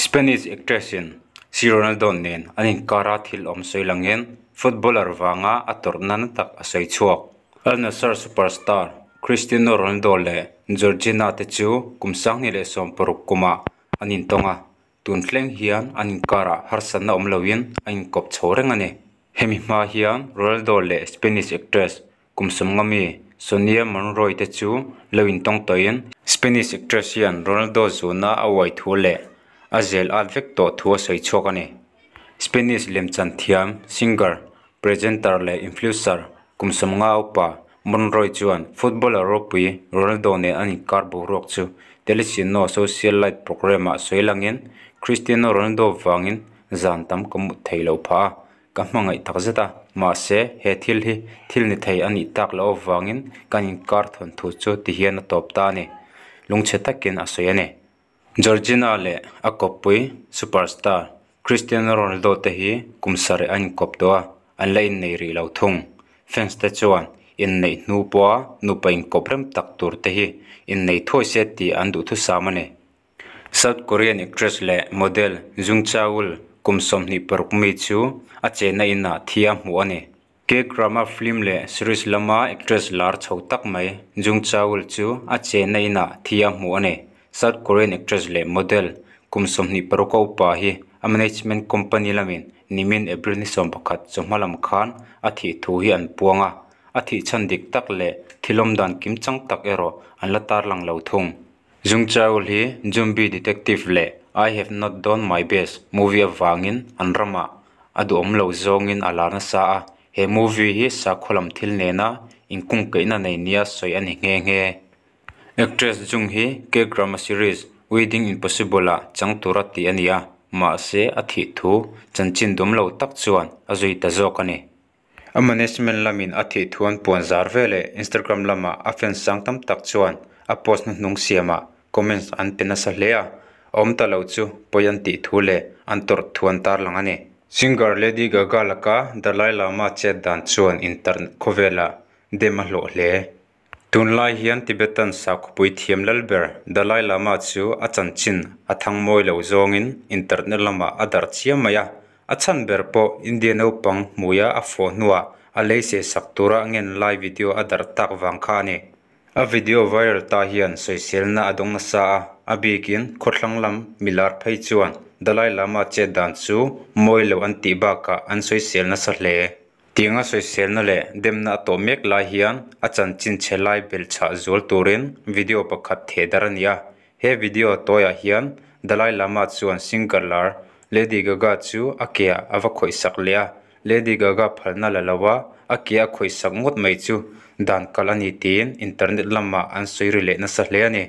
Spanish actress in si Ronaldo nen an inkara thil awm sawi langin footballer vanga a tawrhna na tak a sawi chhuak. Al Nassr superstar Cristiano Ronaldo leh Georgina te chu kum 2016 kumah an intawng a, tun thleng hian an inkarah harsatna awm loin a inkawp chho reng a ni. Hemi hma hian Ronaldo leh Spanish actress kum 50 mi Sonia Monroy te chu lo intawng tawhin Spanish actress hian Ronaldo zuna a uai thu leh a zel at vek tawh thu a sawi chhuak a ni. Spanish lemchan thiam, singer, presenter leh influencer kum 50 upa Monroy chuan footballer ropui Ronaldo nen an inkar boruak chu Telecino social light program ah sawi langin Cristiano Ronaldo wangin zan tam ka mut thei lo pha a, ka hmangaih tak zet a, mahse he thil hi thil ni thei anih tak loh awangin kan inkar thawn thu chu ti hian a tawp ta a ni. Lungchhe takin a sawi a ni. Georgina leh a kawppui superstar Cristiano Ronaldo te hi kum sarih an inkawp tawh a, an la innei rih lo thung. Fans te chuan inneih hnu pawha nupa inkawp rem tak tur te hi innei thuai se tih an duh thusam a ni. South Korean actress leh model Jung Cha-ul kum 26 mi chu a chenna inah thi a hmuh a ni. K-drama film leh series lama actress lar chho tak mai Jung Cha-ul chu a chenna inah thi a hmuh a ni. South Korean actress leh model kum 26 a upa hi a management company lamin nimin April ni 11 chawhma lam khan a thih thu hi an puang a, a thih chhan dik tak leh thilawm dan kim chang tak erawh an la tar lang lo thung. Jung Cha-ul hi Zombie Detective leh I Have Not Done My Best movie awangin an ramah a duhawm lo zawngin a lar nasa a, he movie hi sakhaw lam thil nena inkung kaihna nei nia sawi a ni nghe nghe. Actress Jung hi K-drama series Wedding Impossible ah chang tura tih a ni a, mahse a thih thu chanchin dawm lo tak chuan a zui ta zawk a ni. A management lamin a thih thu an puan zar veleh Instagram lamah a fans sang tam tak chuan a post hnuhnung siamah comments an pe nasa hle a, a awm ta lo chu pawi an tih thu leh an tawrh thu an tarlang a ni. Singer Lady Gaga laka Dalai Lama chet dan chuan internet khawvelah dem a hlawh hle. Tunlai hian Tibetan sakhawpui thiam lalber Dalai Lama chu a chanchin a thang mawi lo zawngin internet lamah a darh chiam mai a, a chhan ber pawh India naupang hmuia a fawh hnuah a lei seh sak tura ngen lai video a darh tak vang kha a ni. A video viral ta hian sawiselna a dawng nasa a, a bikin khawthlang lam milar phei chuan Dalai Lama chet dan chu mawi lo an tih bakah an sawisel nasa hle. Tianga sawiselna leh demna a tawh mek lai hian a chanchin chhe lai bel chhah zual turin video pakhat theh dar a ni a. He video tawiah hian Dalai Lama chuan singer lar Lady Gaga chu a ke ah a va khawih sak leh a, Lady Gaga phalna la lo a, a ke a khawih sak ngawt mai chu dan kal a ni tiin internet lamah an sawi ri leh nasa hle a ni.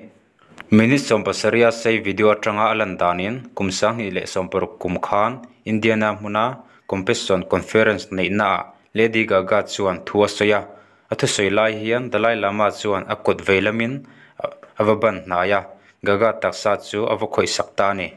Minute 70 a sei video atanga a lan danin kum 2016 kum khan Indiana hmuna Compassion Conference neihna ah Lady Gaga chuan thu a sawi a, a thusawi lai hian Dalai Lama chuan a kut vei lamin a va ban hnai a, Gaga taksa chu a va khawih sak ta a ni.